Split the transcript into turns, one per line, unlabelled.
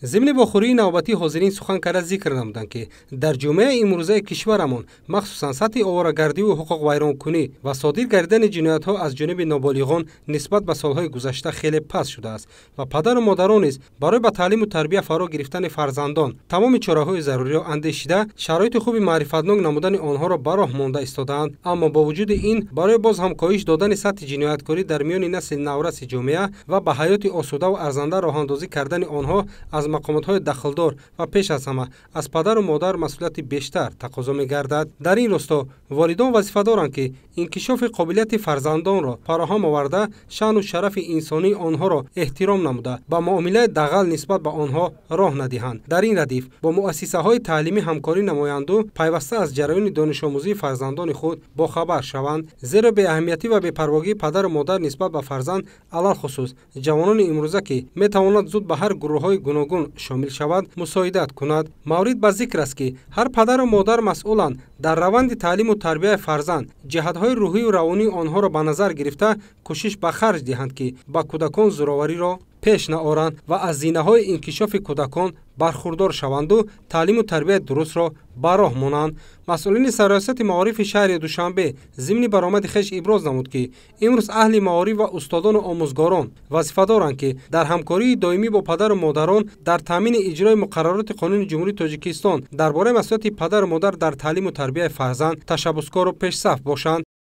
Зимни вохӯрии навбатӣ ҳозирин сухан карда зикр намуданд, ки дар ҷомеаи имрӯзаи кишварамон, махсусан сатҳи оворагардиву ҳуқуқвайронкунӣ ва содир гардидани ҷиноятҳо аз ҷониби ноболиғон нисбат ба солҳои гузашта хеле паст шудааст ва падару модарон низ барои ба таълиму тарбия фаро гирифтани фарзандон тамоми чораҳои заруриро андешида, шароити хуби маърифатнок намудани онҳоро ба роҳ монда истодаанд. Аммо бо вуҷуди ин, барои боз ҳам коҳиш додани сатҳи ҷинояткорӣ дар миёни насли навраси ҷомеа ва ба ҳаёти осудаву арзанда роҳандозӣ кардани онҳо аз мақомотҳои дахлдор ва пеш аз ҳама аз падару модар масъулияти бештар тақозо мегардад. Дар ин росто волидон вазифа доранд, ки инкишофи қобилияти фарзандонро фароҳам оварда, шаъну шарафи инсонии онҳоро эҳтиром намуда, ба муомилаи дағал нисбат ба онҳо роҳ надиҳанд. Дар ин радиф бо муассисаҳои таълимӣ ҳамкорӣ намоянду пайваста аз ҷараёни донишомӯзии фарзандони худ бохабар шаванд, зеро беаҳамиятӣ ва бепарвогии падару модар нисбат ба фарзанд, алалхусус ҷавонони имрӯза, ки метавонад зуд ба ҳар гурӯҳҳои гуногун шомил шавад, мусоидат кунад. Маврид ба зикр аст, ки ҳар падару модар масъуланд дар раванди таълиму тарбияи фарзанд ҷиҳатҳои рӯҳию равонии онҳоро ба назар гирифта, кӯшиш ба харҷ диҳанд, ки ба кӯдакон зӯровариро пеш наоранд ва аз зинаҳои инкишофи кӯдакон бархурдор шаванду таълиму тарбияи дурустро ба роҳ монанд. Масъулини Сарраёсати маорифи шаҳри Душанбе зимни баромади хеш иброз намуд, ки имрӯз аҳли маориф ва устодону омӯзгорон вазифа доранд, ки дар ҳамкории доимӣ бо падару модарон дар таъмини иҷрои муқаррароти Қонуни Ҷумҳурии Тоҷикистон дар бораи масъулияти падару модар дар таълиму тарбияи фарзанд ташаббускору пешсаф бошанд.